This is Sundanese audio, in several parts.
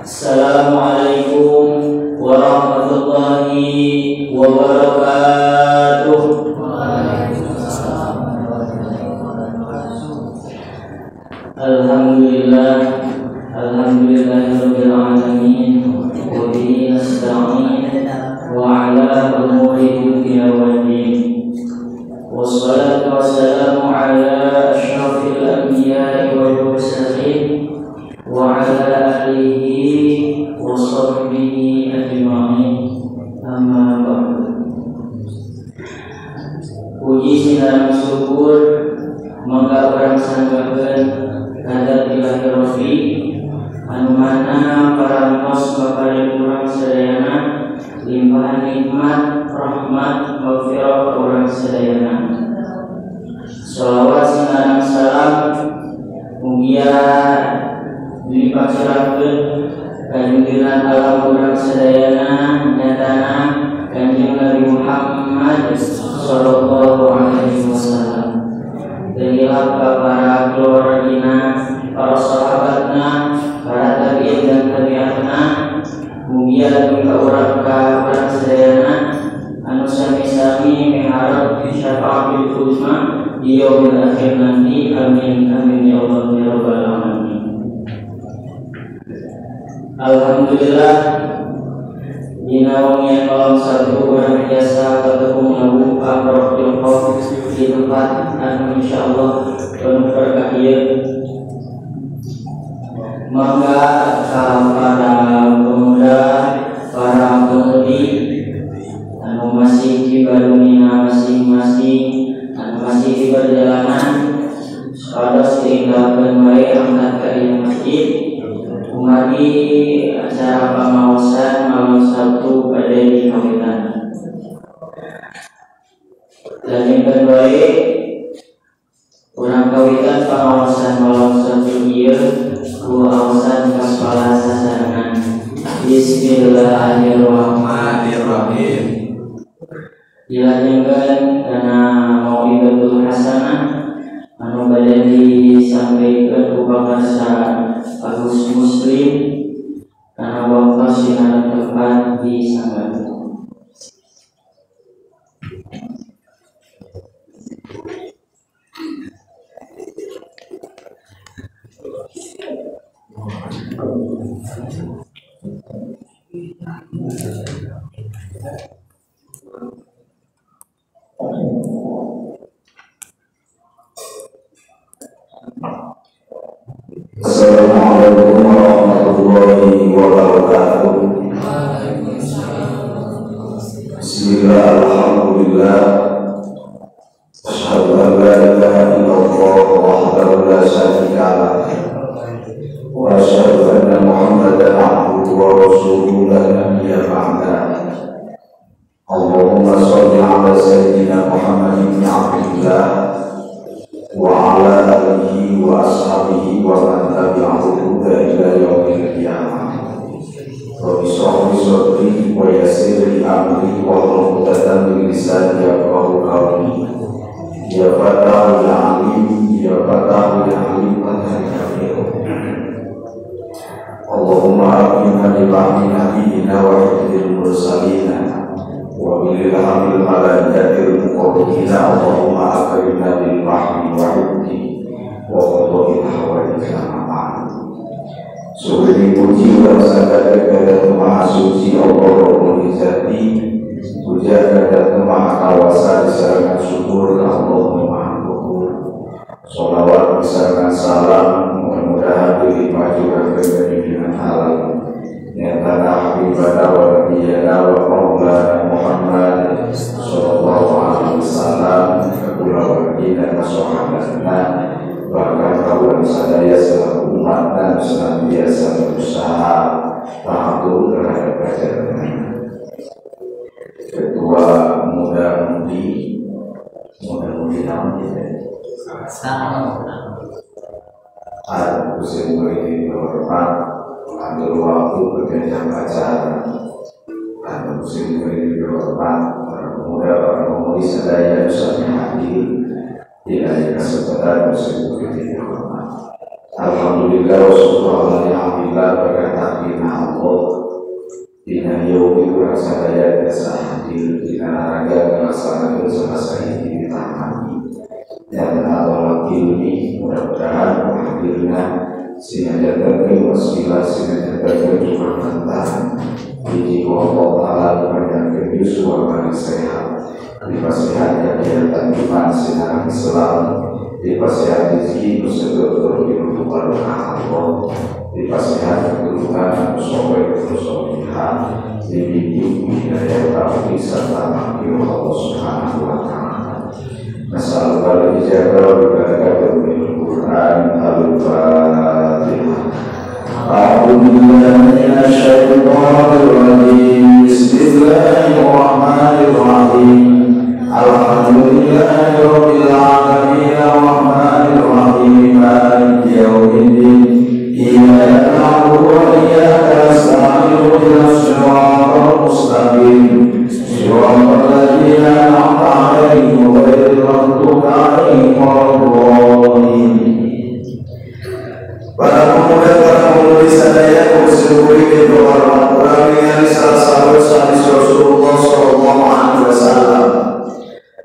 Assalamualaikum warahmatullahi wabarakatuh. Alhamdulillah, alhamdulillahirabbil alamin, wa bihi nasta'in wa ala umuri dunya waddin. Wassalatu wassalamu ala asyrafil anbiya'i wal mursalin wa ala alihi wa sahbihi ajma'in. Amma ba'du. Puji sinarang syukur mangga urang sanggakeun hadap ilahi rabbi anu mana parantos mapari urang sadayana limpahan nikmat rahmat maghfirah urang sadayana. Shalawat sinarang salam mugia dipacurakeun kanjengna alam urang sadayana nyatana Kanjeng Nabi Muhammad sallallahu alaihi wasallam. Terilah para keluargina, para sahabatna, para tabi'in dan tabi'atna, mugia dugi ka urang ka urang sadayana anu sami-sami miharep syafaatul uzma di yaumil akhir nanti. Amin amin ya Allah ya rabbal alamin. Alhamdulillah dina wengi malam satu urang biasa ketemu ngabuka profil di tempat anu insyaallah penuh berkah ieu. Mangga para pemuda, para pemudi anu masih di barumina masing-masing, anu masih di perjalanan, supados ditinggalkeun wae angkat ka dieu masjid. Kumari acara pamaosan malam Sabtu pada di kawitan. Lanjutkan wae urang kawitan pamaosan malam Sabtu ieu ku aosan kaspala sasarengan. Bismillahirrahmanirrahim. Dilanjutkan karena mau'izatul hasanah anu bade disampaikan ku Bapak Agus Muslim karena waktu sinar tempat di Sanggar. Assalamualaikum warahmatullahi wabarakatuh. Bismillah, alhamdulillah. Asyhadu an la ilaha illallah wahdahu la syarika lah, wa asyhadu anna Muhammadan abduhu wa rasuluhu la nabiyya ba'da. Allahumma shalli ala sayyidina Muhammad ibn Abdillah wa ala alihi wa ashabihi wa man tabi'ahu ila yaumil qiyamah. Rabbi shrah li sadri wa yassir li amri wahlul 'uqdatam min lisani yafqahu qawli. Ya Fattah ya Alim, ya Fattah ya Alim, Allahumma atina bi ba'di nabiyyina wa hifdzil mursalin wa bil ilhamil malaikatil muqarrabin. Allahumma akrimna bil wahyi wa hifdzi wa qada'i hawaij al-amal. Syukur puji wa sangka kepada Maha Suci Allah Rabbul Izzati, puja kepada Maha Kawasa diserahkan syukur ke Allah Maha Luhur. Sholawat diserahkan salam mudah-mudahan dilimpah curahkan dengan halal nyatana habibana wa nabiyana wa maulana Muhammad sallallahu alaihi wasallam, kekulawargina, kasohabatna, bahkan kaulan. senantiasa berusaha patuh terhadap ajaran. Ketua Muda-Mudi naon gitu. Ada musim ini hormat ambil waktu berjenjang acara. Ada musim ini hormat para pemuda, para pemudi sadaya usahanya hadir. Tidak ada kesempatan musim ini hormat. Alhamdulillah wa syukur alhamdulillah berkata dina Allah. Dina yaumi urang sadaya biasa hadir dina raga melaksanakan selesai di tangan. Dan Allah ilmi mudah-mudahan hadirnya sinajakan wasilah sinajakan kehormatan di Allah Ta'ala kepada Yusuf wa sehat dipasihan kegiatan iman sinar Islam dipasihan rezeki bersebut untuk Allah dipasihan keturunan soleh solihah dibimbing hidayah taufik serta makhluk Allah Subhanahu wa Ta'ala. Nasallallahu ijabah wa barakatul Quran al-Fatihah. A'udzu billahi minasyaitonir rajim. Bismillahirrahmanirrahim. Alhamdulillahi rabbil alamin arrahmanir rahim maliki yaumiddin. Iyyaka na'budu wa iyyaka nasta'in ihdinas siratal mustaqim. Siratal ladzina an'amta 'alaihim ghairil maghdubi 'alaihim waladdallin. Para pemuda, para pemudi sadaya bersyukuri kepada urang ningali salah satu hadis Rasulullah sallallahu alaihi wasallam.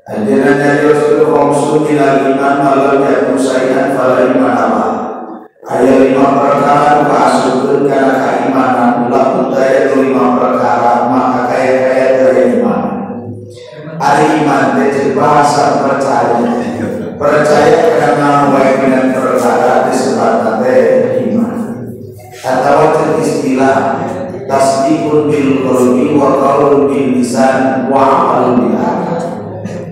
Anjeunna nyarios khamsun minal iman malam yakun syai'an fala iman Allah. Aya 5 perkara nu kaasupkeun kana keimanan, lamun daya 5 perkara maka kaya-kaya teu iman. Ari iman teh bahasa percaya. Percaya kana wae dina perkara disebut teh iman. Atawa teh istilah tasdiqun bil qalbi wa qaulun bil lisan wa amalun bil arkan.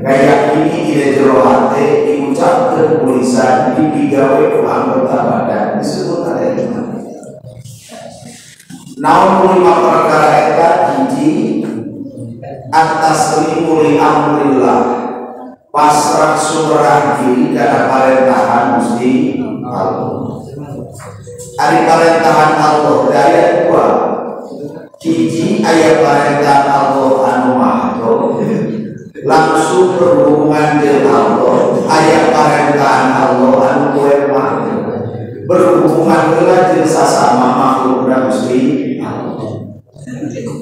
Ngayakini dina jero hate diucapkeun ku lisan dipigawe ku anggota badan disebut teh iman. Naon 5 perkara eta? Hiji, at-taslimu li amrillah, pasrah surah diri karena parentahan Gusti Allah. Ari parentahan Allah aya 2. Hiji aya parentahan Allah anu mahdo langsung berhubungan dengan Allah, aya parentahan Allah anu kowe mahdo berhubungan heula jeung sasama makhluk Gusti Allah.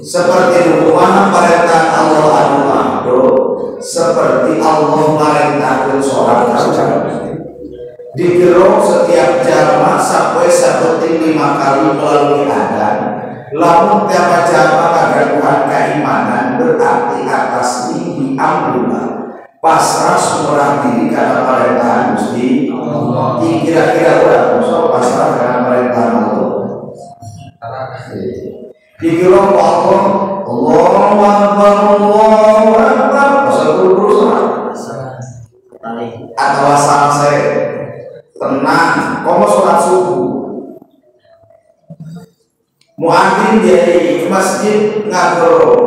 Seperti hubungan parentahan Allah anu mahdo seperti Allah marentahkeun sholat digerong setiap jalma sampai saeutik 5 kali melalui adzan. Lamun tiap jalma kagaduhan keimanan berarti atas ini amrillah pasrah sumrah diri karena parentahan Gusti Allah. Kira-kira urang sok pasrah karena parentahan Allah. Digerong Allah, Allahu Akbar, Allahu Akbar, pasal buru-buru sholat atau selesai tenang, komo sholat subuh. Muadzin di masjid ngagero,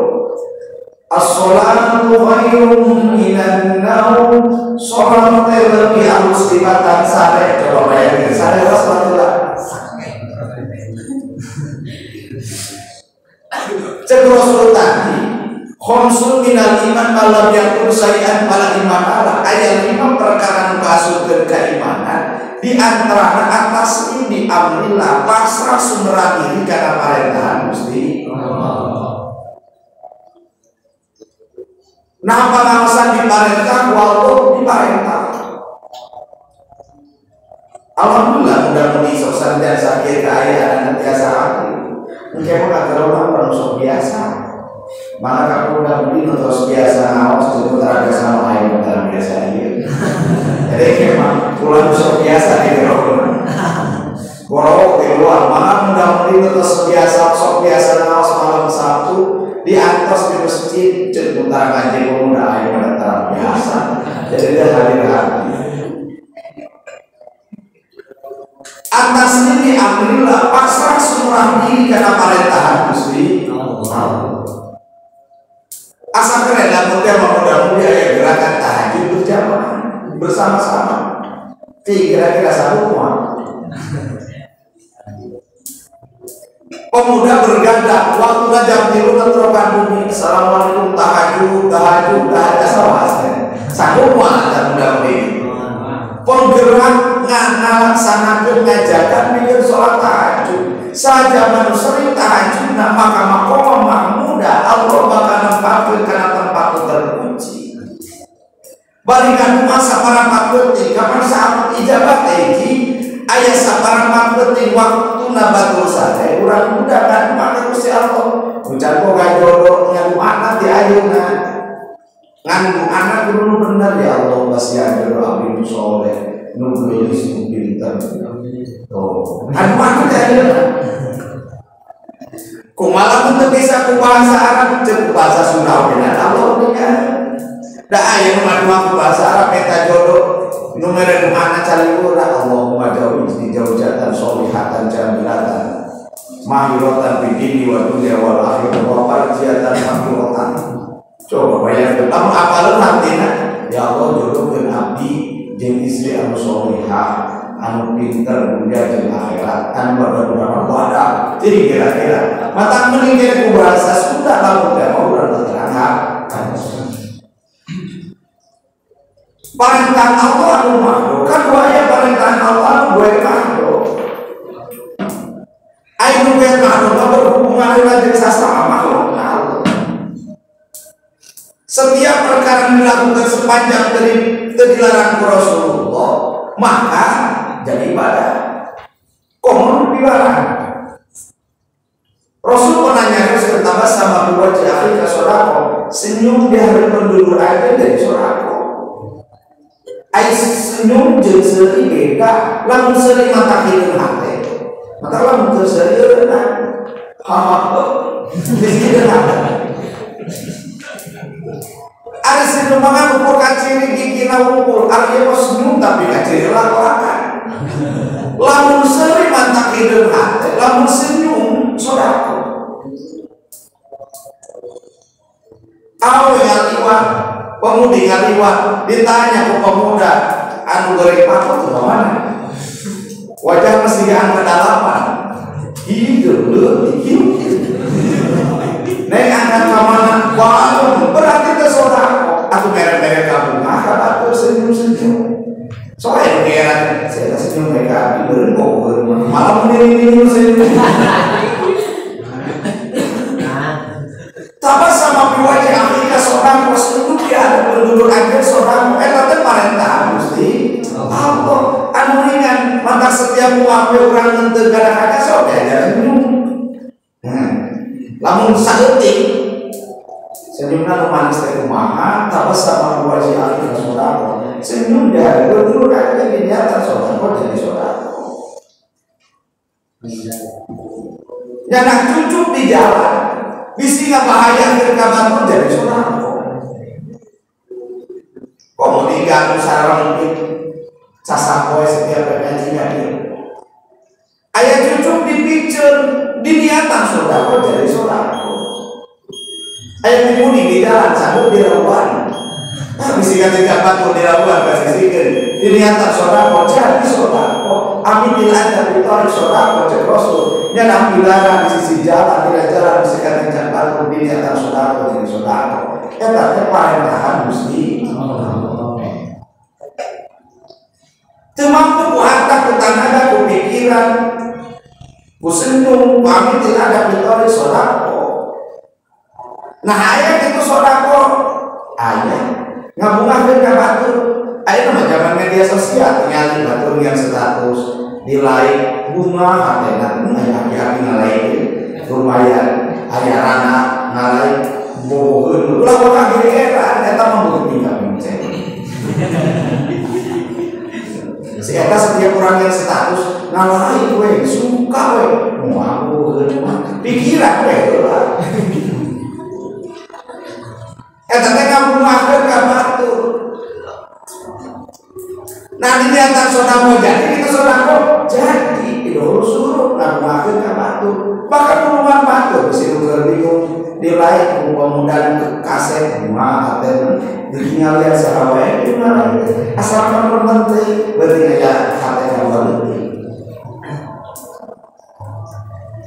as-sholatu khairun minan naum. Sholat teh lebih halus dibanding sare. Coba bayangin, sare lah sholat lah. Cek Rasul tadi, khamsun minal iman malam yakun syai'an fala iman Allah. Aya 5 perkara nu kaasupkeun keimanan, di antarana atas ini amrillah pasrah sumrah diri kana parentahan Gusti Allah. Nah, pangaosan diparentah ku Allah diparentah. Alhamdulillah mudah-mudahan sok santiasa kieu kaayaan tiasa hadir. Engke mah kagarona urang sok biasa. Malah kamu udah beli terus biasa ngaos jadi teraga sama aing dalam biasa ieu. Jadi emang pulang sok biasa di gerona. Borok di luar malah mudah beli terus biasa sok biasa ngaos malam Sabtu di atas di masjid cek putar ngaji pemuda aing mah terang biasa. Jadi dia hadir hati. Atas ini amrillah pasrah semurah diri karena parentahan Gusti Allah. Asa keren lamun teh muda-mudi aya gerakan tahajud berjamaah bersama-sama. Kira-kira satu moal. Pemuda berganda waktu jam 3 ngetrokan bumi. Assalamualaikum tahajud tahajud tahajud sama sanggup moal muda-mudi. Penggerak ngalaksanakeun ngajakan bikin sholat tahajud. Saja manu sering tahajud nah maka maqam mahmuda Allah bakal nempatkeun kana tempat terpuji. Balikan masa parapat penting kapan saat ijabah teh aya saparapat penting waktuna batur sade urang muda kan maka Gusti Allah ujar boga jodoh ngadu anak di ayeuna nganu anak kudu bener ya Allah basian jodoh abdi nu soleh nu geulis nu pinter oh anu anak di ayeuna kumaha mun teu bisa ku bahasa Arab jeung bahasa Sunda oge Allah nya da aya nu ngadua ku bahasa Arab eta jodoh nu mere duana caliwura Allahumma jauhi jaujatan sholihatan jamilatan mahiratan bidini wa dunya wal akhirah wa farjiatan mahiratan. Coba bayangkeun lamun apaleun hartina ya Allah jodohkeun abdi jeung istri anu sholihah anu pinter dunya jeung akhirat anu badurana wadah. Jadi kira-kira mata mending ku bahasa Sunda lamun teh mah urang terang. Perintah Allah anu makhluk kan dua aya perintah Allah anu gue makhluk. Aya nu gue makhluk berhubungan dengan sesama makhluk Allah. Setiap perkara yang dilakukan sepanjang dilarang Rasulullah maka jadi ibadah. Komo dilarang. Rasul pernah nyarios bertambah sama dua jahil ke sodako senyum di hari pendulur aja dari sodako. Ai senyum jeung seuri beda, lamun seuri mata hideung hate. Mata lamun teu seuri eureunna. Ha ha. Hideung hate. Ari senyum mah ukur kaciri gigina ukur, ari mah senyum tapi kaciri lakorakan. Lamun seuri mata hideung hate, lamun senyum sodako. Awe ngaliwat pemudi ngaliwat ditanya ke pemuda anu goreng patok tuh mana wajah mesti diangkat kedalaman hidup leutik naik angkat ke mana waduh berarti ke sodako aku merek-merek kamu maka batur senyum-senyum soalnya kira saya senyum mereka diberengkok malah mending senyum. Tapi sama wajah Afrika seorang rasul itu dia ada penduduk akhir seorang eta teh parentah Gusti Allah anu ringan mata setiap muape urang henteu kada sok diajar senyum. Lamun saeutik senyumna nu manis teh kumaha tapi sama wajah Afrika seorang senyum dia penduduk akhir jadi niatan sodako jadi sodako. Nyanak cucuk di jalan bisi nggak bahaya ke kabar jadi sodako. Komo diganggu sarang mungkin sasapoe setiap pengajian dia. Ayah cucuk dipicen diniatan sodako jadi sodako. Ayah dimuni di jalan sanggup dirawan. Ah bisi kata kabar dirawan kasih sikir. Diniatan sodako jadi sodako. Amin dilantar ditorik sodako cek rasul. Nyanang dilarang di sisi jalan, tidak jalan bisa kata jalan, diniatan sodako jadi sodako. Eta teh parentahan Gusti Allah. Teu mampu ku harta, ku tanaga, ku pikiran, ku senyum, ku amin tidak ada ditorik sodako. Nah aya kitu sodako, aya ngabungahkeun ka batur. Aya mah zaman media sosial tinggal batur yang status di like bunga hatena aya aki-aki ngalaik lumayan aya rana ngalaik boboheun ulah bakal gegeran eta mah beuki tinggal mencet. Si eta setiap orang yang status ngalaik we suka we moal boboheun mah pikiran we heula. Eta teh ngabungahkeun ka batur. Nah di atas sodako jadi itu sodako jadi itu suruh. Bahkan puluhan batu bisi nu keur bingung di like ku pemuda nu kasep kumaha teh ditinggal saha wae kumaha asal mun penting berarti aya hate ka leutik.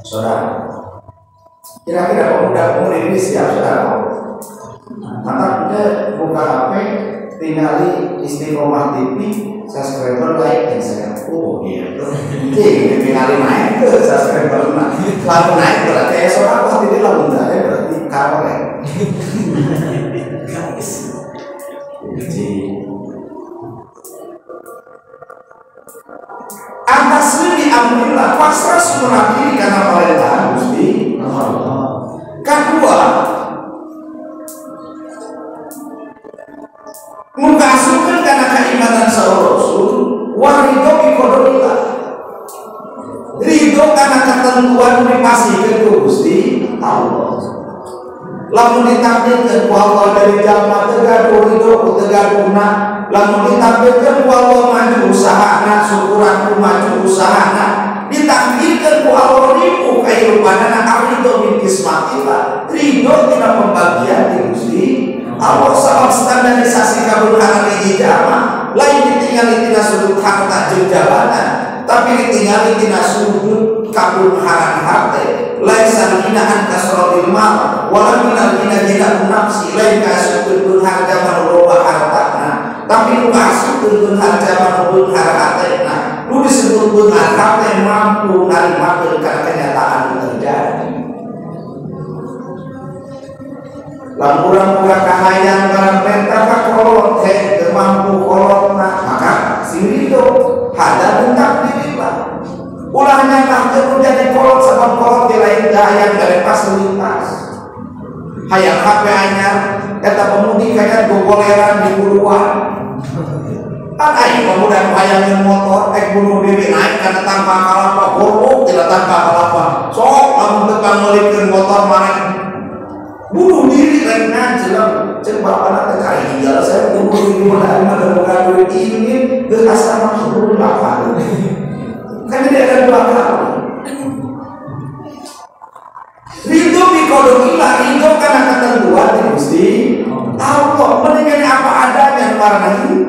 Saudara, kira-kira pemuda-pemudi ini siap saudara? Maka kita buka HP, tinggali Istiqomah TV, subscriber like dan share. Oh gitu. Jadi tinggali naik ke subscriber nah, lalu naik berarti saudara pasti dia lalu naik berarti karoleh. Jadi atas ini amrillah pasrah semua diri karena perintah Gusti Allah. Kedua, muka asupkeun kana keimanan saur Rasul wa ridho bi qadarillah. Ridho kana ketentuan dipasihkeun ku Gusti Allah. Lamun ditakdirkeun ku Allah dari jalma teu gaduh ridho ku teu gaduhna, lamun ditakdirkeun ku Allah maju usahana, syukuran ku maju usahana, ditakdirkeun ku Allah ribu kahirupanana ridho min kismatillah, ridho tina pembagian di Gusti Allah. Sabab standarisasi kabeungharan hiji jalma lain ditingali tina sudut harta jeung jabatan, tapi ditingali tina sudut kabeungharan hate. Laisa ginaan kasratil mal wala minal gina gina nafsi, lain kasupkeun beunghar jaman loba hartana, tapi nu kasupkeun beunghar jaman beunghar hatena. Nu disebut beunghar hate mampu narimakeun kana kenyataan nu terjadi. Lamun urang boga kahayang barang menta ka kolot heh teu mampu kolotna, maka sing ridho hada takdirillah. Ulah nyangka jadi kolot sabab kolot di lain hayang gare fasilitas. Hayang HP anyar eta pemudi kaya gogoleran di buruan. Kan aing pemuda hayang motor ek bunuh diri naik kana tangka kalapa, gorok tina tangka kalapa. Sok lamun teu meulikeun motor maneh bunuh diri rek ngajeleng ceuk bapana teh ka hinggal saya bunuh diri mana mah boga duit ingin geus asa mah kudu lapar. Kan jadi ada dua kali. Ridho bi qadarillah, ridho karena ketentuan di Gusti Allah, mendingan apa adanya warna itu.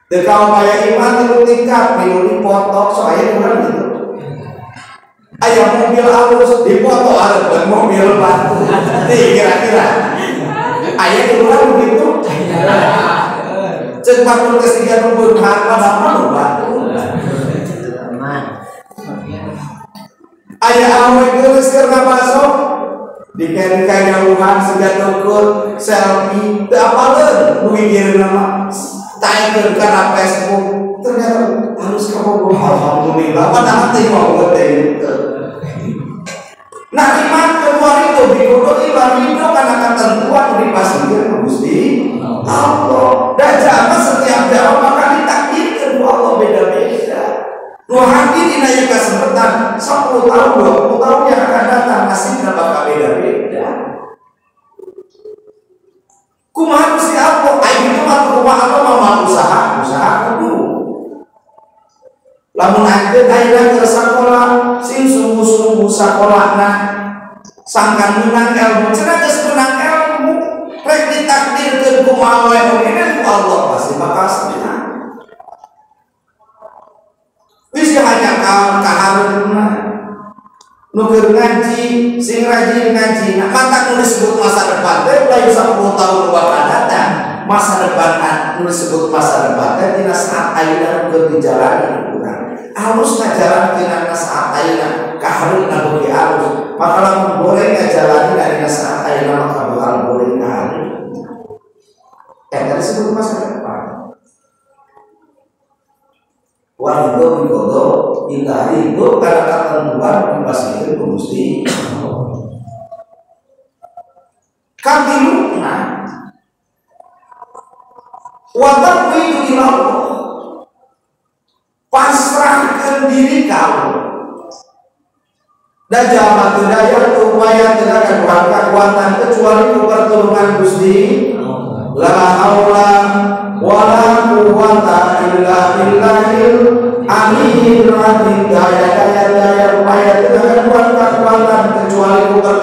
Teu kaupaya iman tilu tingkat, milu dipoto, so aya urang gitu. Aya mobil halus dipoto hareupeun mobil batu. Tih kira-kira. Aya urang begitu. Ceuk batur teh siga nu beunghar padahal nu batu. Aya awe geulis keur ngabaso dikeri kajauhan siga tukul selfie teu apaleun nu gigireun mah taekeun kana Facebook ternyata harus kabogoh alhamdulillah padahal teh mau teh. Nah iman keluar itu biqodo ilah ridho kana ketentuan dipasihkeun ku Gusti Allah. Dan jama setiap jama maka ditakdirkeun ku Allah beda-beda. Nu hadir dina ieu kasempatan 10 tahun 20 tahun yang akan datang nasibna bakal beda-beda. Kumaha Gusti Allah? Aing itu mah kumaha Allah mah usaha, usaha kudu. Lamun anjeun ayeuna keur sakola sing sungguh-sungguh sakolana sangkan menang ilmu, cenah geus menang ilmu, rek ditakdirkeun kumaha wae oge ku Allah pasti bakal senang. Bisa hanya kaharuna nu keur ngaji, sing rajin ngaji. Nah, mata nu disebut masa depan teh lain 10 tahun nu bakal datang. Masa depan nu disebut masa depan teh dina saat ayeuna nu keur dijalani urang. Alus ngajalankeun saat ayeuna, kaharuna beuki alus. Maka lamun boleh ngajalani dina saat ayeuna maka bakal boleh kaharuna. Eta disebut masa depan. Waridho biqodo illa ridho karena ketentuan dipasihkeun ku Gusti Allah. Katiluna wa taqwidu ila Allah, pasrahkeun diri ka Allah. Dan jalma teu daya teu upaya teu gaduhan kakuatan kecuali ku pertolongan Gusti. La haula wala quwwata illa billahil aliyyil azim. Daya daya daya upaya teu gaduhan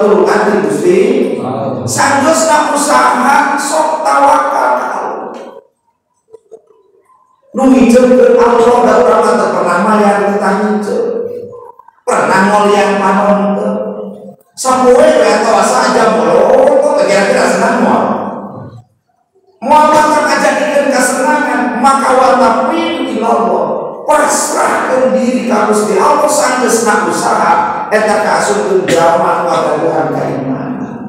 pitulungan ti Gusti. Sanggeusna usaha sok tawakal ka Allah. Nu ngijeumkeun Allah da urang mah teu pernah mayar teu ngijeum. Pernah ngoliang panon teu. Sapoe we atawa saja molok kira-kira senang moal. Moal bakal ngajadikeun kasenangan maka wa taqwim ilallah. Pasrahkeun diri ka Gusti Allah sanggeusna usaha eta kaasupkeun zaman wagaduhan kaimanan.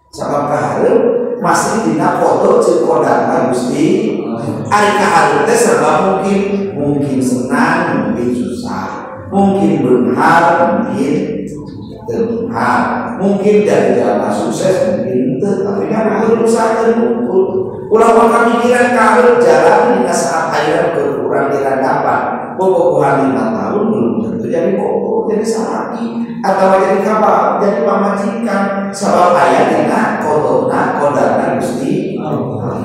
Sabab kahareup masih dina foto jeung kodarna Gusti. Ari kahareup teh serba mungkin, mungkin senang, mungkin susah, mungkin beunghar, mungkin teu beunghar, mungkin dari jalan sukses, mungkin teu, tapi kan kudu usahakeun unggul. Ulah maka mikiran kahareup jalan dina saat ayeuna keur urang diradapan. Bobogohan 5 tahun belum tentu jadi bobo, jadi salaki atau jadi kabar, jadi pamajikan. Sabab aya dina qodona qodarna Gusti Allah.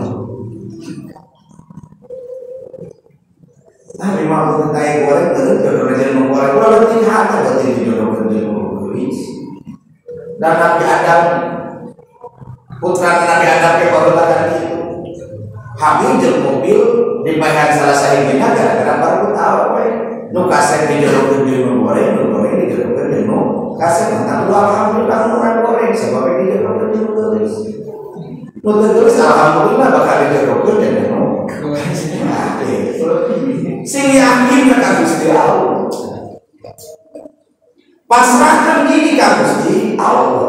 Nah, lima puluh tai goreng terus jodoh jeung goreng. Ulah leutik hate berarti dijodohkeun jeung geulis. Dan Nabi Adam putra Nabi Adam ke baheula kitu. Habil jeung mobil dibayar salah sahijina gara-gara baru tahu we. Nu kasep dijodohkeun jeung nu goreng, nu goreng dijodohkeun jeung nu kasep. Mantap alhamdulillah nu urang goreng sabab dijodohkeun jeung nu geulis. Nu teu geulis alhamdulillah bakal dijodohkeun jeung nu sing yakin ka Gusti Allah. Pasrahkan diri ka Gusti Allah.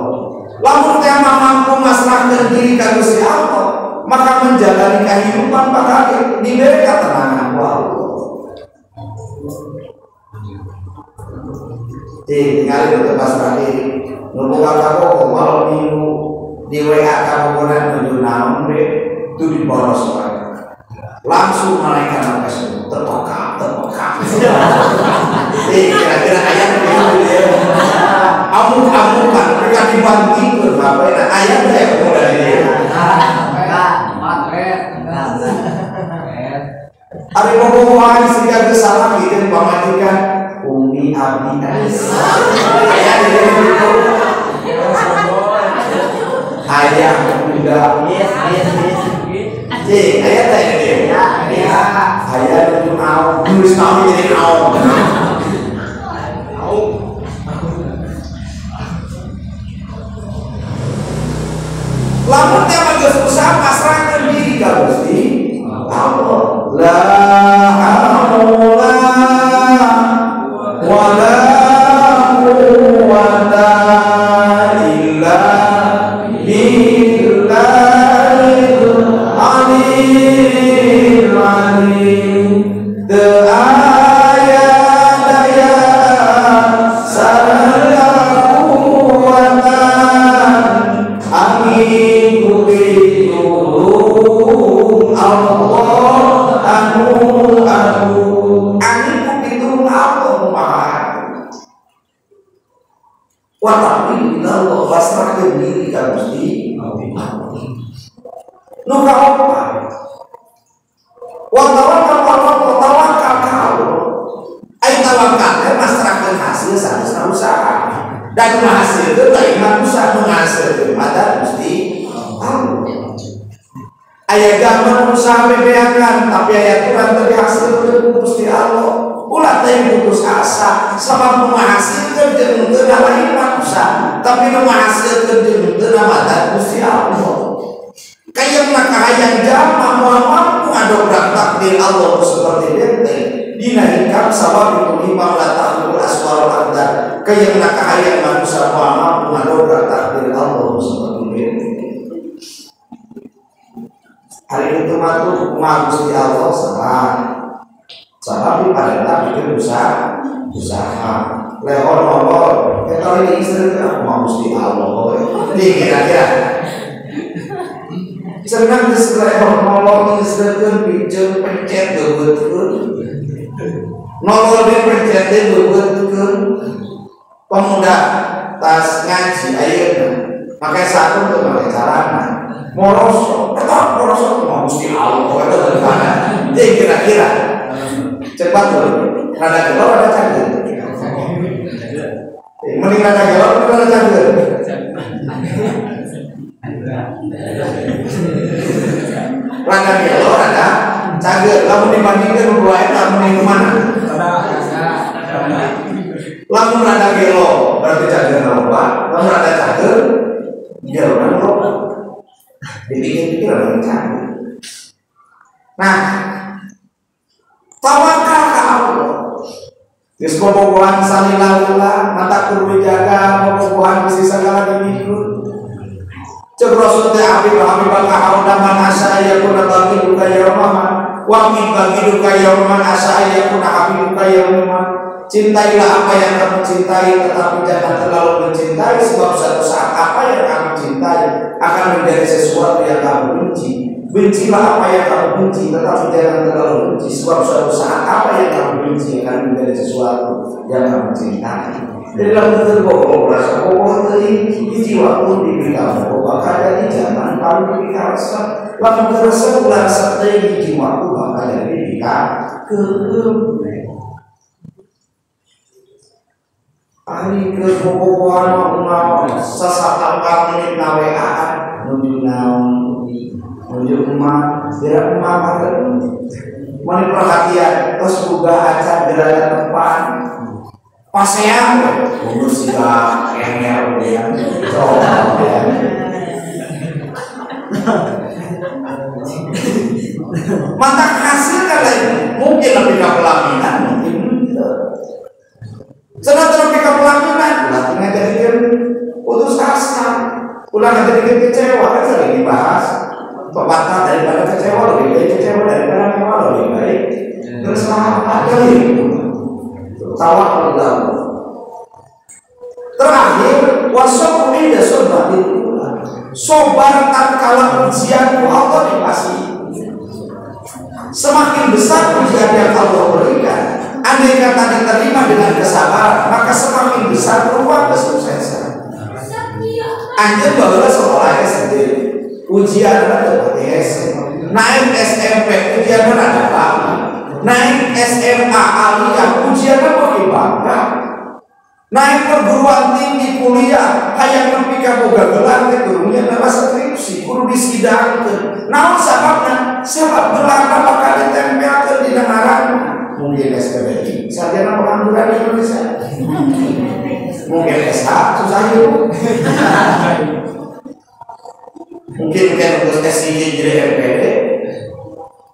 Lamun teh mampu masrahkeun diri ka Gusti Allah, maka menjalani kehidupan bakal diberi ketenangan ku Allah. Tinggal itu pasrah diri. Nu boga kabogoh malam minggu di WA kabogohna nuju naon we itu diboros wae. Langsung malaikat nafas terpekak, terpekak. Kira-kira ayat itu ya. Amuk-amukan mereka dibantingkeun HP na ayat teh udah dia. Ari bobogohan siga geus salah jeung pamajikan umi abdi. Aya di dieu. Ayah bunda. Cik, ayah teh ini. Ayah itu naon, nulis naon jadi naon. Lamun teh mah geus usaha pasrahkeun diri ka Gusti Allah. La haula wala quwwata illa billahil aliyil azim. Teu aya daya sarta kuwatan angin ku pitulung Allah anu agung. Angin ku pitulung Allah maha. Wa taqwim Allah pasrahkeun diri ka Gusti Allah. Nu kaopat wa tawakkal wa tawakal ka Allah. Ai tawakal teh masrahkeun hasil sanes usaha. Dan menghasilkeun lain mah usaha menghasilkeun mah Gusti Allah. Aya zaman usaha bebeakan tapi aya Tuhan teu dihasilkeun ku Gusti Allah. Ulah teh putus asa sabab nu ngahasilkeun jeung teu lain mah usaha, tapi nu ngahasilkeun jeung teu mah Gusti Allah. Kaya maka hayang jama moal mampu ngadobrak takdir Allah seperti benteng dina hikam sabab itu himam la ta'khudul aswar aqdar. Kaya maka hayang manusia moal mampu ngadobrak takdir Allah seperti benteng. Hari itu mah tuh kumaha Gusti Allah salah. Sabab pada bikin usaha lehor nolol kita ini istri aku mau Gusti Allah. Ini kira-kira senang geus lehor nolol istri pijeun pencet beubeutkeun nolol di pencet teh beubeutkeun. Pemuda tas ngaji ayeuna make sarung teu make celana morosok eta morosok mah Gusti Allah eta bagaimana. Jadi kira-kira cepat tuh rada gelor rada canggung mending rada gelor rada canggung Geus bobogohan salila-lila mata kudu dijaga bobogohan bisi sagala dimikul. Cek Rasul teh abi baka hauna man asa yakuna bagiduka yauman wa min bagiduka yauman asa yakuna habibuka yauman. Cintailah apa yang kamu cintai tetapi jangan terlalu mencintai sebab suatu saat apa yang kamu cintai akan menjadi sesuatu yang kamu benci. Bencilah apa yang kamu benci tetapi jangan terlalu benci sebab suatu saat apa yang kamu benci akan menjadi sesuatu yang kamu cintai. Jadi lamun teu bohong rasa bohong teuing hiji waktu diberi bakal jadi zaman paling dipikaresep. Lamun teu resep ulah resep teuing hiji waktu bakal jadi dipikakeun. Ari keur bobogohan mah sasatangkal menit na WA-an nuju naon nuju emak gerak emak mani perhatian terus boga acan gerak tempat pasean urus siga kenger ya mata hasil kan mungkin lebih ke pelaminan mungkin senang lebih ke pelaminan ulah ngajadikeun putus asa ulah ngajadikeun kecewa kan sering dibahas pepatah daripada kecewa lebih baik kecewa daripada kecewa lebih baik bersama ada itu tawakal. Terakhir wasabru inda sobatil sobar tatkala ujian ku Allah dikasih. Semakin besar ujian yang Allah berikan, andai kata diterima dengan kesabaran, maka semakin besar peluang kesuksesan. Anjeun baheula sekolah SD, ujian ada SMP, naik SMP ujian ada apa? Naik SMA aliyah ujian apa bangga? Naik perguruan tinggi kuliah hayang nepi ka boga gelar teh gurunya nama skripsi kudu disidangkeun. Naon sababna? Sabab gelarna bakal ditempelkeun dina ngaran. Mungkin SPBI, sarjana pengangguran di Indonesia. Mungkin SH susah hidup. Mungkin kan lulus SIG jadi MPD.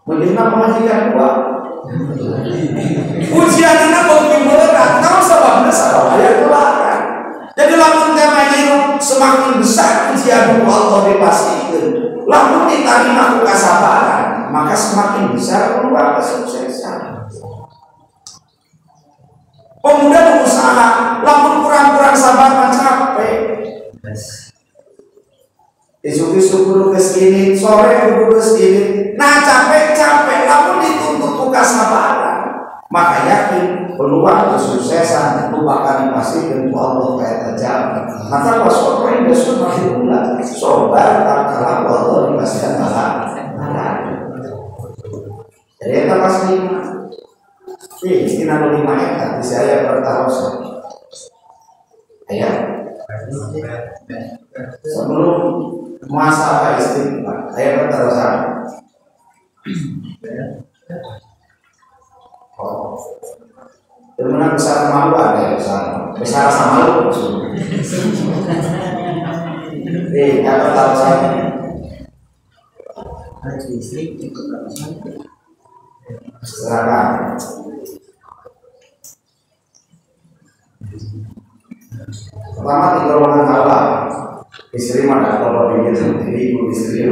Mungkin mah pemajikan gua. Ujianna beuki berat, naon sababna? Sabab aya gelaran. Jadi lamun tema hirup semakin besar ujian ku Allah dipastikeun. Lamun ditarima ku kasabaran, maka semakin besar peluang kesuksesan. Pemuda berusaha, lamun kurang-kurang sabar mah capek. Isuk-isuk kudu geus ini, sore kudu geus ini. Nah capek-capek, lamun dituntut ku kasabaran, maka yakin peluang kesuksesan itu bakal dipastikan ku Allah kayak terjamin. Maka wasabru inda sobatil ula, sobar tatkala Allah dipastikan pahala. Jadi eta pasti. Ini anu lima eta di saya pertarosan. Aya. Sebelum masa istighfar, saya pertarosan. Oh. Temenan besar malu ada ya besar. Besar sama malu maksudnya. Ya pertarosan. Silakan. Pertama tiga golongan Allah. Istri mana kalau pikir sendiri, ibu istri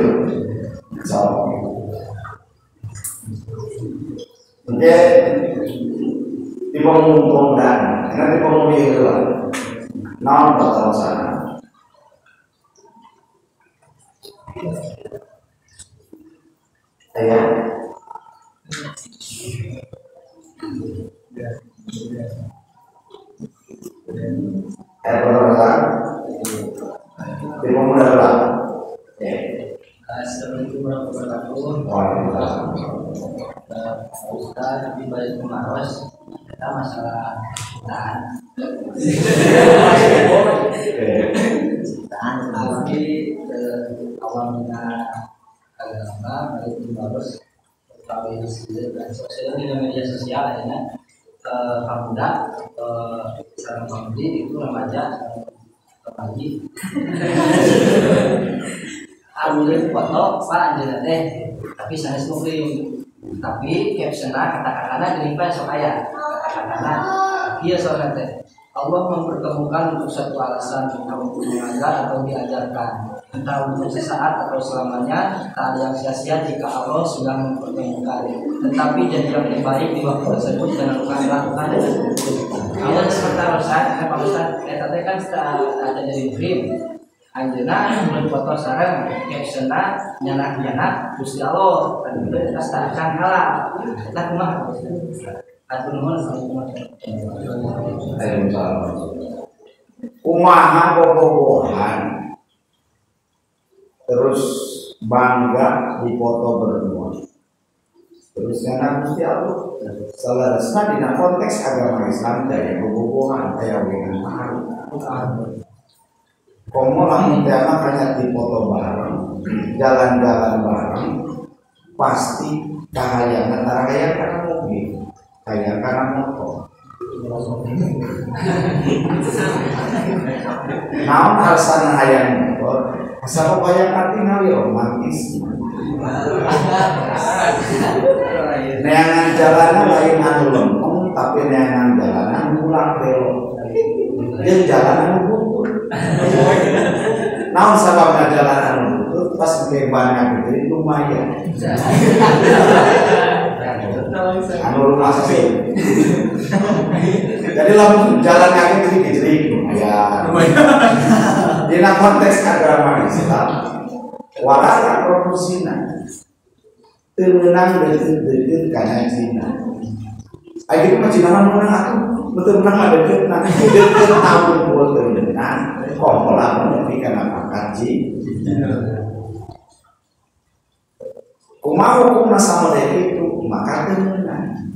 so. Oke, tipe menguntungkan, karena tipe memilih lah. Naon pertama sana. Ayah. Tipe muda lah. Assalamualaikum warahmatullahi wabarakatuh. Ustaz, tapi balik ke Maros, kita masalah cintaan. Cintaan, tapi awalnya agama balik ke Maros, melalui sosial media sosial akhirnya pemuda, sarang pemudi itu remaja, remaji. Ambil foto Pak anjeunna teh, tapi sanes muhrim. Tapi captionnya kata-katana geuning Pak sok aya. Kata-katana Iya soalnya teh. Allah mempertemukan untuk satu alasan, entah untuk mengajar atau diajarkan, entah untuk sesaat atau selamanya. Tak ada yang sia-sia jika Allah sudah mempertemukan. Tetapi jadi yang terbaik di waktu tersebut dan lakukan dengan betul. Allah sementara Ustaz, Pak Ustaz, eta teh kan ada jadi muhrim. Anjeunna mun foto sareng captionna nyanak-nyanak Gusti Allah, tadi teh tas acan halal. Eta kumaha Ustaz? Kumaha bobogohan terus bangga dipoto berdua terus karena Gusti Allah saleresna dina konteks agama Islam daya bobogohan daya weunang mahal komo lamun teh mah kanya dipoto bareng jalan-jalan bareng pasti kahayang antara hayang kana mobil kayak karena motor. Naon alasan hayang motor? Asal hayang katingali romantis. Neangan jalanan lain anu lempeng tapi neangan jalanan mulak belok. Jeung jalan anu butut. Naon sababna jalan anu butut pas bebanna gede lumayan. Anu rumah sih. Jadi lamun jalan kaki jadi lumayan. Dina konteks agama Islam, wala promosina. Teu meunang deukeut-deukeut kana zina. Ayeuna mah zina mah meunang atuh, betul meunang mah deukeutna. Deukeut taun teu meunang, komo lamun nepi kana pangkat zina. Kumaha hukumna sama itu maka teu meunang.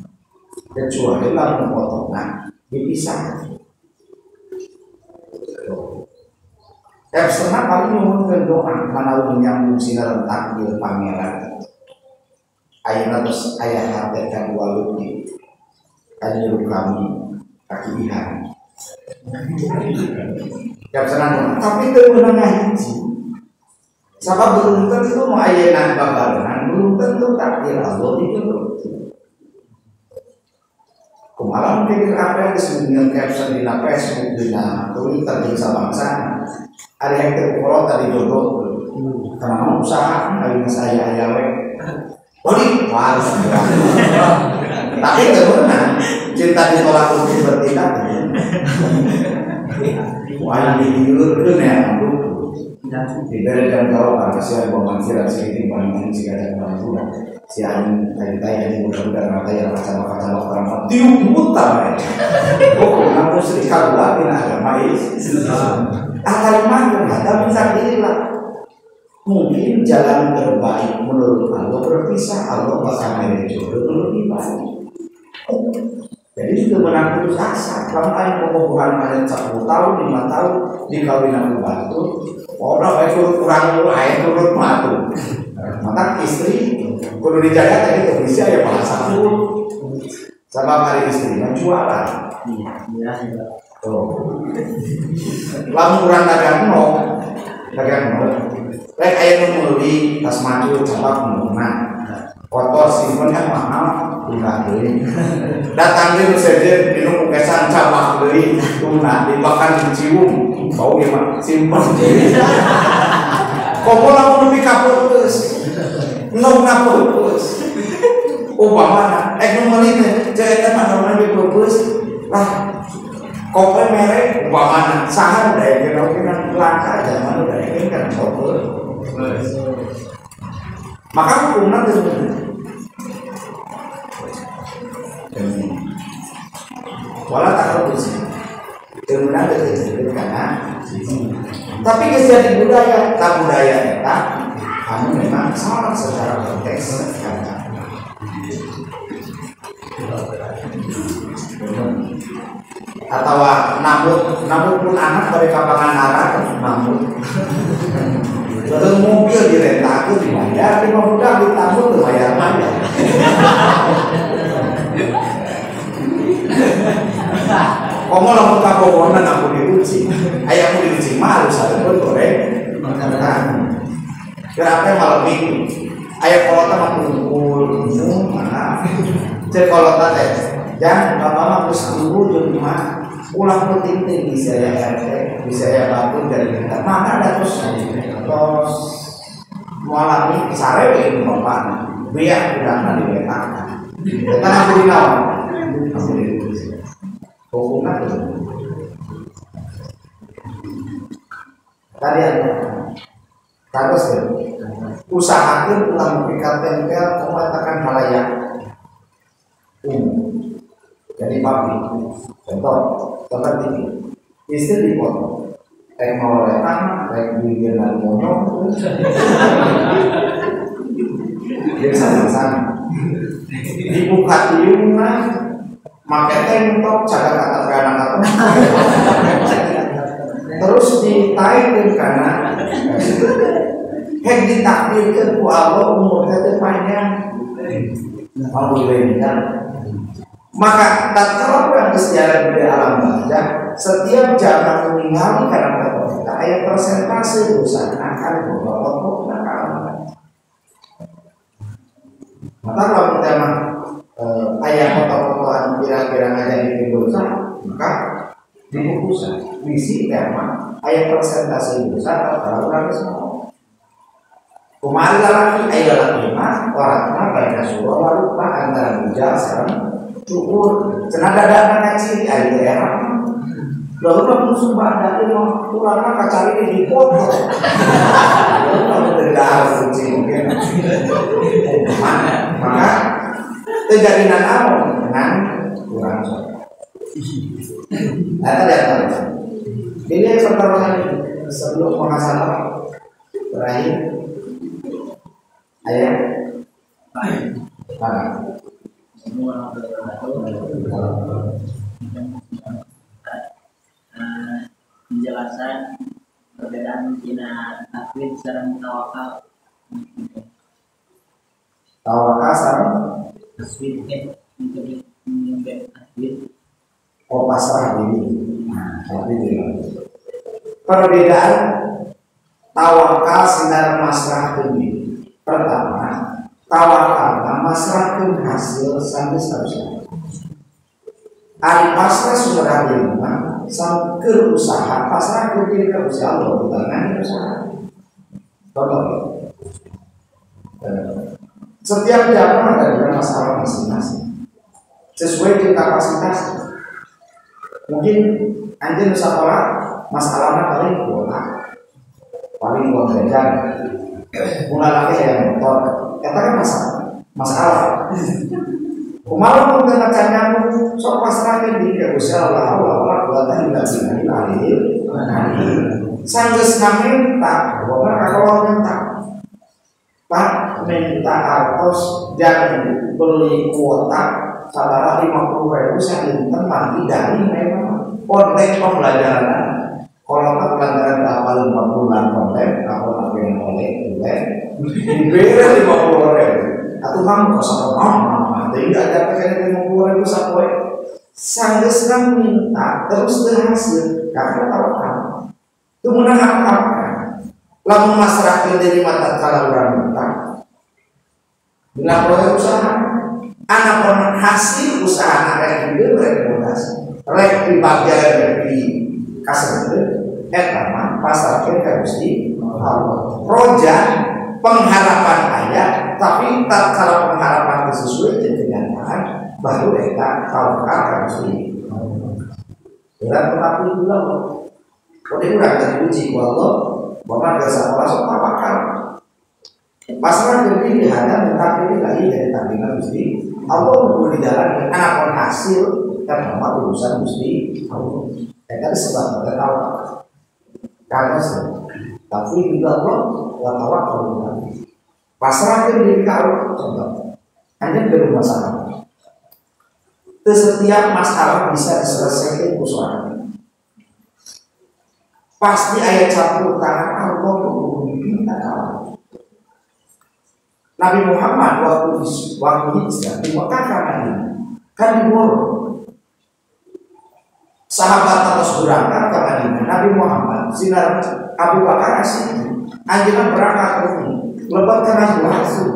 Kecuali lamun potongna dipisah. Captionna paling nyuhunkeun doa manawi nyambung sinaran takdir pangeran. Ayeuna tos aya hate kadua leutik kanyuruh kami kaki ihan. Captionna doa tapi teu meunang ngahiji. Sabab belum tentu nu ayeuna babarengan belum tentu takdir Allah dijodoh. Kumaha mikir apa yang disebutkan caption dina Facebook dina Twitter jeung sabangsa ada yang terkolot tadi jodoh karena mau usaha ayeuna saya aya we balik harus tapi teu meunang cinta ditolak untuk bertindak wah diulurkeun ya diberi dan jawab kasihan bukan sih itu banding si kacang budak si anjing tai anjing budak-budak mata yang kacang-kacang orang tiup mutar oh kamu serikat buat dina agama Islam akal mah kata bisa pilihlah mungkin jalan terbaik menurut Allah berpisah Allah bakal mere jodoh lebih baik. Jadi juga menang putus asa. Kalau ada pembohongan ada 10 tahun, 5 tahun dikawin aku bantu, orang baik kurang air turut matu. Maka istri kudu dijaga tadi tuh bisa ya bahasa pun. Sama hari istri mah jualan. Iya. Tuh. Lamun urang dagang no, dagang no. Rek aya nu meuli tas maju cabak meunang. Kotor simpen kan mahal. Tuna deui. Datang deui nu sejen minum kesan cabak deui tuna dimakan dicium bau ieu mah simpen deui. Komo lamun nepi ka peupeus. Nongna peupeus. Upamana ek nu meuli teh ceuk eta mah nongna di peupeus. Lah kope merek upamana saha daekeun oge kan langka zaman daekeun kan kope. Maka hukumna teu bener. Wala tak harus kemudian deket karena tapi jadi budaya tak budaya eta kamu memang salah secara konteks karena atau nambut pun anak pada kapangan arah nambut terus mobil direnta aku dibayar lima budak ditambut dibayar mana. Komo lamun kabogonan aku diuji, ayahku diuji mah harus ada pun goreng. Kenapa malam minggu? Ayah kolota mah kumpul, mana? Cek kolota teh Jangan bapak mah geus ibu jeung mah ulah penting teh bisa ya RT, bisa ya batur dari kita. Mana ada terus terus mualami sare we ibu bapak. Biar udah di WA. Kita ngaburi naon? Hukumna tuh. Tadi ada terus ya. Usahakan ulah nepi ka tempel kematakan halayak umum. Jadi publik. Contoh seperti ini. Istri dipoto. Rek mololetan, rek bibir monyong. Jadi sama-sama. Dibuka tiungna, make tank top, caga kata anak kata. Terus ditaikeun kana hek ditakdirkeun ku Allah umur teh panjang. Alhamdulillah. Maka tatkala urang geus jalan di alam barzah, setiap zaman ningali kana foto kita aya persentase dosa akan bawa foto ka alam barzah. Maka kalau kita mah aya foto-fotoan pirang-pirang aja di dosa, maka diputusan misi tema aya persentase dosa tatkala urang geus maot. Kumaha lalaki aya lalaki mah waratna baina surah warupa antara bujal sareng cukur cenah dadana kaciri aya daerah lalu mah musuh ada mah urangna kacari di dipoto lalu mah teu kucing maka teu jadi nanaon dengan urang sok eta diantara. Ini yang pertama sebelum muhasabah terakhir ayat penjelasan perbedaan tina tafwid sareng tawakal. Tawakal sareng tafwid untuk tafwid. Oh, pasrah diri. Nah, tafwid itu. Perbedaan tawakal sinar masrah diri. Pertama, tawakal masrahkeun hasil sanes usaha. Ari pasrah sudah diri mah sangkeun usaha pasrahkeun diri ka Gusti Allah bukan usaha. Contoh. Setiap zaman ada dengan masalah masing-masing. Sesuai dengan kapasitas. Mungkin anjeun sekolah masalahnya paling bola, paling uang jajan. Mulai lagi saya motor, kata kan masalah. Kumaha pun teu macan nyambung, sok pasrahkeun diri ka Gusti Allah, Allah quwata illa billah alil. Sanggeus minta, bapak kalau minta, Pak minta artos jangan beli kuota sabaraha 50.000 sadinten mandi dari memang konten pembelajaran. Kalau tak pelajaran awal 5 bulan konten, awal akhir oleh bulan, diberi 50.000. Atau kamu kosong mama, tidak ada PKN 50.000 sapoe. Sanggeusna minta terus berhasil karena tawakal. Itu menang apa? Lamun masrahkeun diri mata tatkala urang minta. Dina proses usaha, anak hasil usaha rek dieu rek bodas, rek dibagian rek di kaseunteun eta mah pasrahkeun ka Gusti Allah. Roja pengharapan aya, tapi tatkala pengharapan sesuai jeung kenyataan baru eta tawakal ka Gusti Allah. Urang tetapi ulah kode urang diuji ku Allah, bapak geus sakola sok tawakal. Pasrah diri dihadap tetapi lagi dari tanggungan Gusti Allah boleh jalan anak hasil karena urusan Gusti Allah. Eta disebut tawakal. Karena tapi juga Allah wa tawakal. Pasrah diri ka Allah contoh. Hanya bermasalah. Setiap masalah bisa diselesaikan ku sorangan. Pasti ayat campur tangan Allah memimpin Allah. Nabi Muhammad waktu hijrah di Mekah ke Madinah kan diborong. Sahabat terus berangkat ke Madinah. Nabi Muhammad sinar Abu Bakar asih anjeunna berangkat ke lebat kana buah hasil.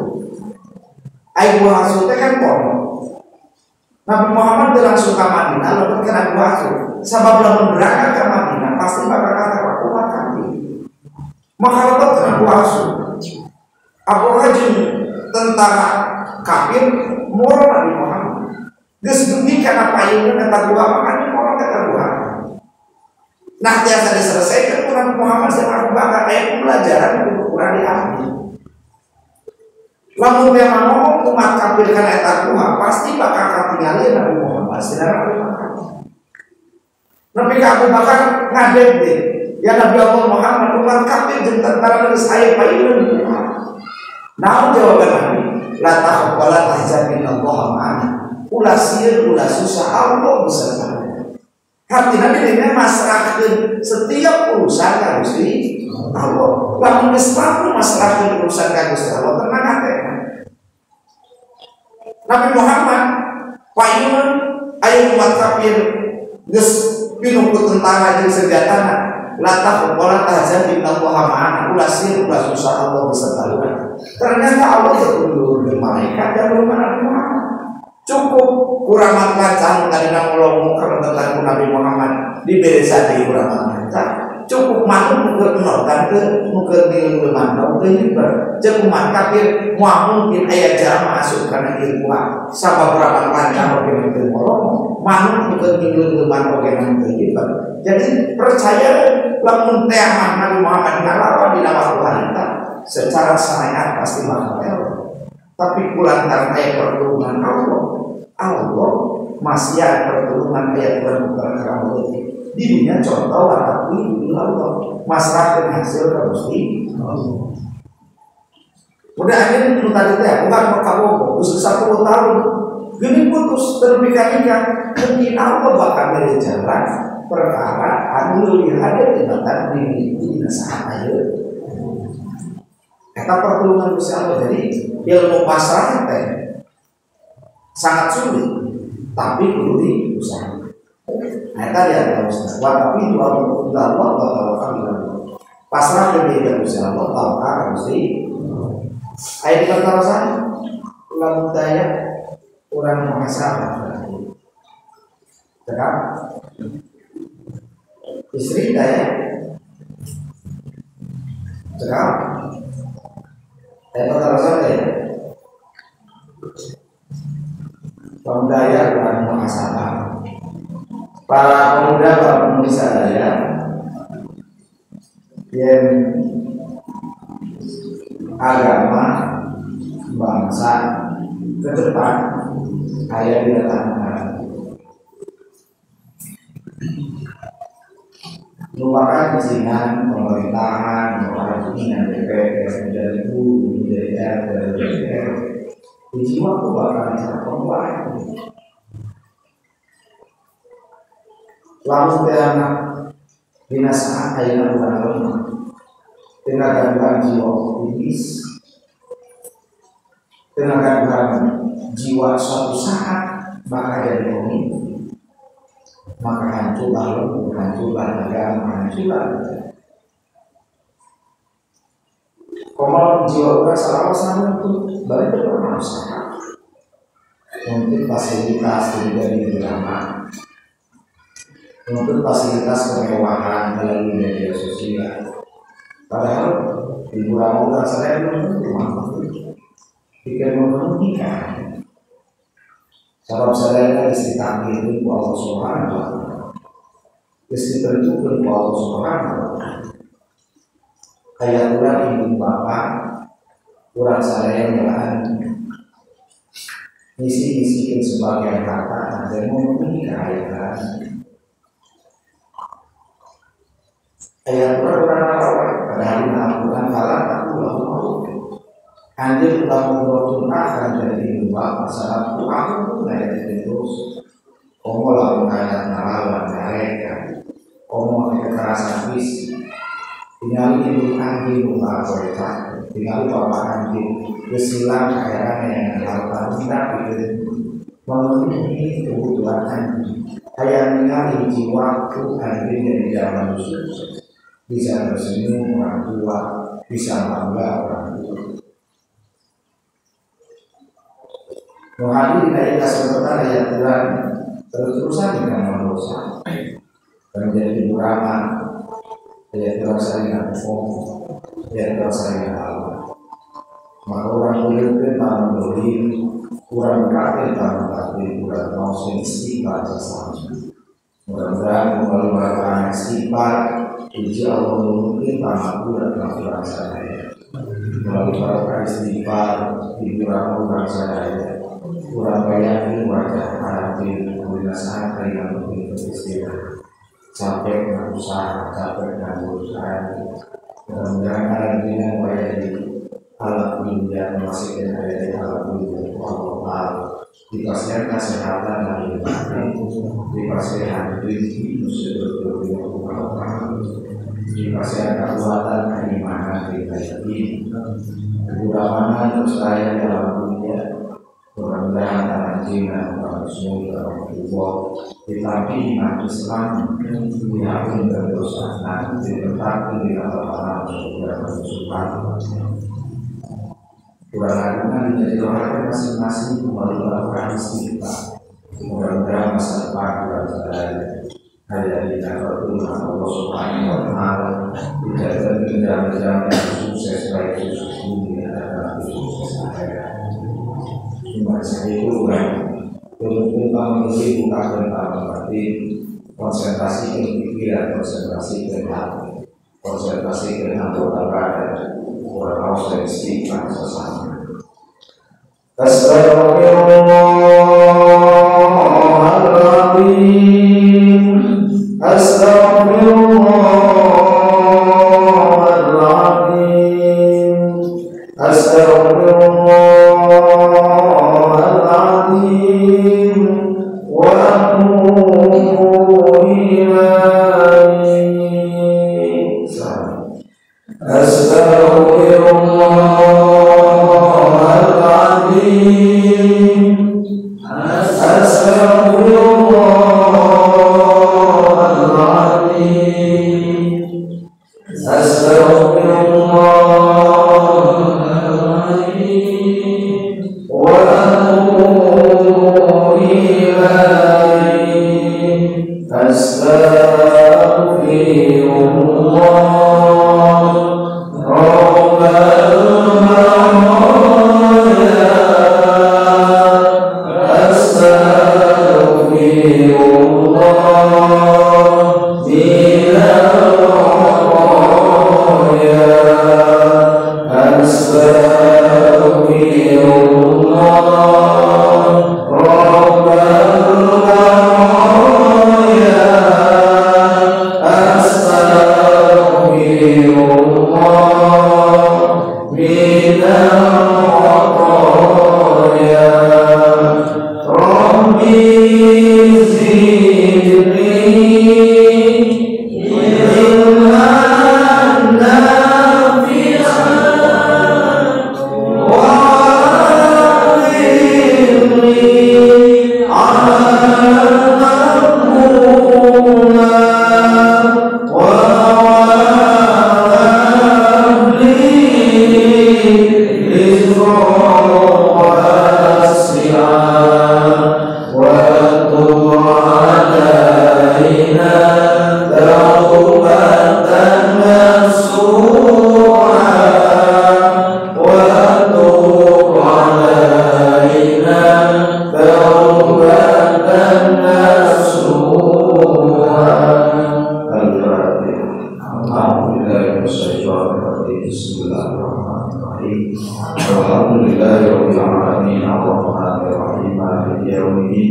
Ai buah hasil teh kan pondok. Nabi Muhammad langsung ke Madinah lalu kena waktu. Sabab lamun berangkat ke Madinah pasti bakal kata umat kafir. Maka lebet kena waktu. Abu Hajim tentara kafir moro Nabi Muhammad. Geus dugi kana payunna eta gua makanya moro eta gua. Nah tiasa diselesaikan ku Nabi Muhammad sama Abu Bakar aya pembelajaran kudu kurang diambil. Lamun dia ngomong umat kafir kana eta gua pasti bakal katingali Nabi Muhammad sedangkan Abu Bakar. Nabi ka Abu Bakar ngadeg deh. Ya Nabi Allah Muhammad umat kafir jeung tentara geus aya payunna. Nah jawaban Nabi, la takhaf wa la tahzan innallaha ma'ana. Ulah sieun, ulah susah, Allah beserta. Artinya dirinya masrahkeun setiap urusan ka Gusti Allah. Lamun geus mampu masrahkeun urusan ka Gusti Allah, tenang hate. Nabi Muhammad payunna aya umat kafir geus pinuh ku tentara jeung senjatana. La takhaf wa la tahzan innallaha ma'ana. Ulah sieun, ulah susah, Allah beserta. Ternyata Allah tertunduk malaikat dan rumah Nabi Muhammad. Cukup kuramat lancar tadi ngomong tentang Nabi Muhammad diberi sadi kuramat lancar. Cukup manuk nuker nol kan ke nuker nilai manuk ke hiber. Cukup umat kafir moal mungkin aya jamaah asup kana ieu kuat. Sabab kuramat lancar oge mungkin ngomong manuk nuker nilai manuk oge mungkin hiber. Jadi percaya lamun teh Nabi Muhammad ngalawan dina waktu harita secara syariat pasti bakal elok. Tapi kulantaran ayat pertolongan Allah, Allah masih ada pertolongan ayat perkara Allah. Di dunia contoh tapi di Allah masrahkeun hasil ka Gusti Allah. Udah akhirnya nu tadi teh bukan makabogo geus 10 tahun geuning putus terpikir-pikir mungkin Allah bakal beri jalan perkara anu leuwih hade tibatan dimiliki dina saat ayeuna. Eta pertolongan Gusti Allah. Jadi ilmu pasrah teh sangat sulit, tapi kudu diusahakan. Nah, eta dia harus wa tapi itu Allah wa tawakal ila Allah. Pasrah lebih dari Gusti Allah, tawakal Gusti. Aya dikatakan lamun daya urang muhasabah. Cekap. Istri daya. Cekap. Itu ya. Pemuda ya bukan muhasabah. Para pemuda, para pemudi sadaya yang agama, bangsa ke depan aya di tangan. Merupakan keinginan pemerintahan, merupakan keinginan DPR, dari guru, dari R, dari DPR. Di jiwa aku bakal cara perempuan. Lalu anak dina saat ayeuna bukan lemah, tina gangguan jiwa optimis, tina gangguan jiwa suatu saat maka jadi pemimpin. Maka hancurlah lembur, hancurlah agama, hancurlah. Kalau jiwa orang salah sama itu balik ke pernah usaha. Untuk fasilitas tidak drama, untuk fasilitas kemewahan melalui media sosial. Padahal di bulan-bulan saya belum tentu mampu. Pikir mau nikah. Sebab saya istri takdir ku Allah Subhanahu wa taala. Istri tentukan ku Allah Subhanahu wa taala. Kayak urang ibu bapak, urang sadaya nyalaan ngisi-ngisiin sebagian harta dan mau menikah ayah. Ayat urang ngalawan padahal Al-Quran kalah aku lahu mau. Anjir ulah mudrotun akan jadi ibu bapak saat aku nggak terus. Komo lamun ayat ngalawan mereka, komo kekerasan fisik. Tinggal ibu anjing ulah koeta, tinggal bapak anjing kesilang kayaran yang harta minta pikir memenuhi kebutuhan anjing. Kayak ningali jiwaku anjing dari jalan sukses, bisa tersenyum orang tua, bisa bangga orang tua. Nu hadir dina kesempatan aya aturan terus-terusan dengan dosa. Menjadi kekurangan, aya aturan saling hukum, aya aturan saling Allah. Maka orang boleh tangan boleh, kurang kafir tangan kafir, kurang mau istighfar sesama. Mudah-mudahan melalui barokah istighfar, puji Allah mungkin tangan kurang kurang saya. Melalui barokah istighfar, hiburan kurang saya, kurang bayangin wajah hati, kebiasaan yang lebih beristighfar. Sampai dengan usaha, sampai dengan usaha. Mudah-mudahan karantina menjadi alat dunia, masih ada di alat dunia. Allah dipasihkan kesehatan dan dipasihkan rezeki, dipasihkan kekuatan keimanan pribadi, kekurangan terus saya dalam dunia. Mudah-mudahan karantina semua Allah tetapi iman Islam diakui berdosa ditetapkan di atas surga subhanahu. Kurang agungan menjadi orang masing-masing kembali melakukan istighfar. Mudah-mudahan masa depan kurang sadar hanya di dalam Allah Subhanahu wa Ta'ala tidak terjadi sukses baik sukses dunia dan sukses akhirat. Cuma saya itu kan tentang mengisi buka tentang berarti konsentrasi ke pikiran, konsentrasi ke hati, konsentrasi ke anggota badan, kurang haus dan istighfar sesama. Astagfirullahaladzim, astagfirullahaladzim, astagfirullahaladzim, wa atubu ilaih. Astagfirullahaladzim, astagfirullahaladzim, astagfirullahaladzim, wa atubu ilaih. Astagfirullah Rabbal baraya, astagfirullah minal khataaya, astagfirullah Rabbal baraya, astagfirullah minal khataaya, Rabbi zidni ilman nafi'an wa 'allimni 'amalan maqbula wa habli rizqan wasi'an wa tub 'alaina taubatan nasuha, wa tub 'alaina taubatan nasuha. Al-Fatihah. Alhamdulillah, Bismillahirrahmanirrahim. Alhamdulillahirabbil alamin, arrahmanirrahim, maliki yaumiddin,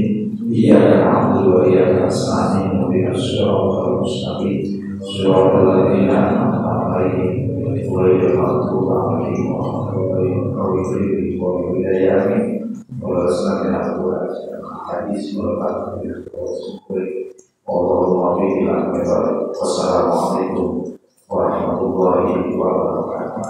iyyaka na'budu wa iyyaka nasta'in, ihdinas siratal mustaqim, siratal ladzina an'amta 'alaihim, ghairil maghdubi 'alaihim waladdallin. Wassalamualaikum warahmatullahi wabarakatuh.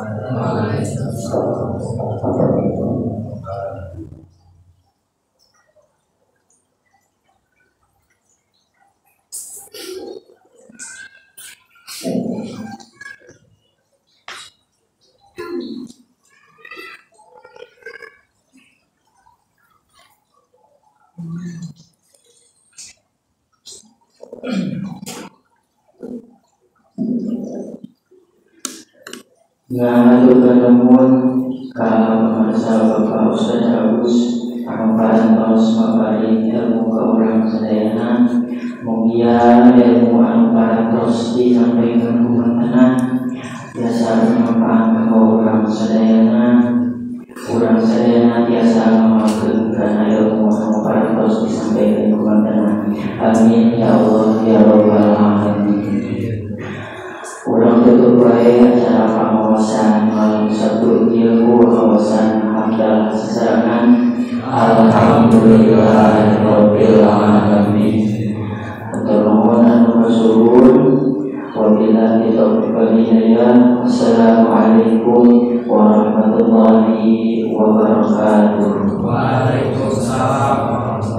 Ngahaturkeun nuhun ka pamarsa Bapak Ustaz Agus anu parantos mapari ilmu ka urang sadayana. Mugia ilmu anu parantos disampaikan ku mantana tiasa bermanfaat kanggo urang sadayana. Urang sadayana tiasa ngamalkeun kana ilmu anu parantos disampaikan ku mantana. Amin ya Allah ya Rabbal alamin. Urang tutup wae acara pangaosan malam Sabtu ieu ku kawasan hamdalah sasarengan. Alhamdulillahirabbil alamin. Hatur nuhun anu kasuhun. Wabillahi taufiq wal hidayah. Wassalamualaikum warahmatullahi wabarakatuh. Waalaikumsalam.